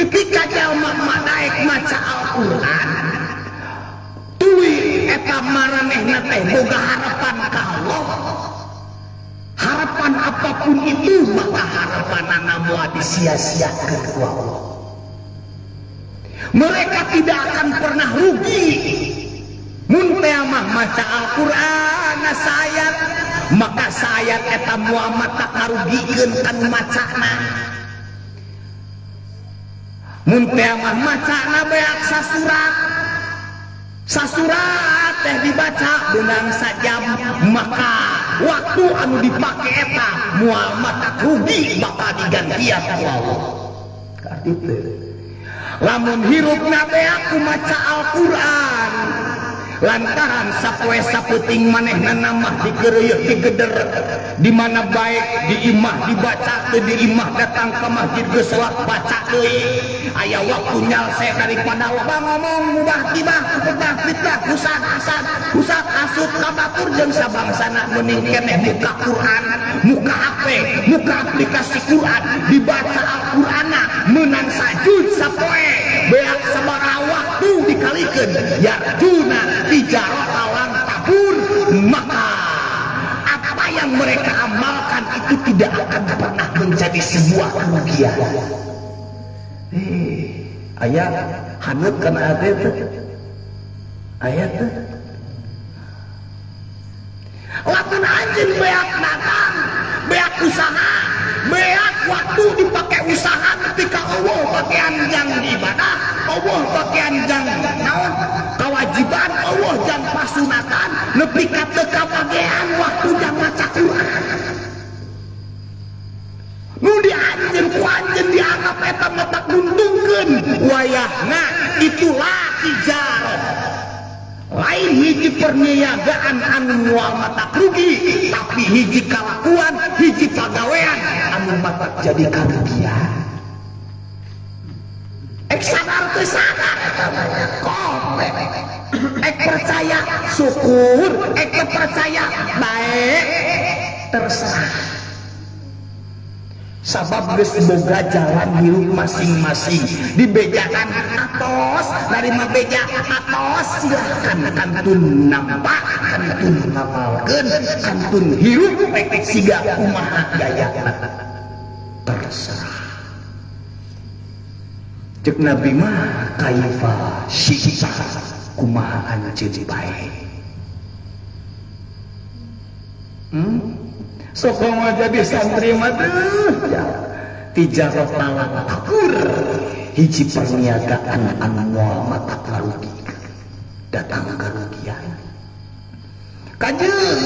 Ketika jalma mah daek maca Al-Qur'an, tuluy eta maranehna teh boga harapan ka Allah. Harapan apapun itu, maka harapanana moal disia-siakeun ku Allah. Mereka tidak akan pernah rugi. Mun teh mah maca Al-Qur'an saayat, maka saayat eta moal matak ngarugikeun kan macana. Mun teh mah macana beak sasurat, sasurat teh dibaca beunang sajam, maka waktu anu dipake eta moal matak rugi, bakal digantian ku Allah. Karti teu lamun hirupna beak ku maca Al-Qur'an, lantaran sapoe sapeuting manehna mah dikeureuyeuk, digeder di mana baik, di imah dibaca teu, di imah datang ke masjid geus salat baca deui, aya waktu nyalse daripada loba ngomong, mubah tibah, fitnah fitnah, usah hasad, usah hasud ka batur jeung sabangsana, mending keneh muka Quran, muka HP, muka aplikasi Quran, dibaca Al-Qur'ana meunang sajuz sapoe, beak sabaraha waktu dikalikeun, yarjuna tijarata lan tabur, maka apa yang mereka amalkan itu tidak akan pernah menjadi sebuah kerugian. Aya haneut kana hate teh? Aya teh? Lamun anjeun beak dagang, beak usaha, beak waktu dipakai usaha, ketika Allah bagian jang ibadah, Allah bagian jang naon kewajiban, Allah jang pasunatan, nepi ka teu kabagean waktu jang maca Quran, nu di anjeun ku anjeun dianggap eta matak nguntungkeun, wayahna itulah tijarah, lain hiji perniagaan anu moal matak rugi, tapi hiji kalakuan, hiji pagawean anu matak jadi karugian. Ek sadar teu sadar eta mah komplek, ek percaya syukur, ek teu percaya baik, terserah, sabab geus boga jalan hirup masing-masing. Dibejakan atos, narima beja atos, silahkan kantun nampak, kantun ngamalkeun, kantun hirup rek siga kumaha gayana, terserah. Cek Nabi mah kaifa syi'ta, kumaha anjeun bae. Sok mah jadi santri mah tuh ya. Tijarah lan tabur, hiji perniagaan anu moal matak ngarugi, datang kerugian. Kajeun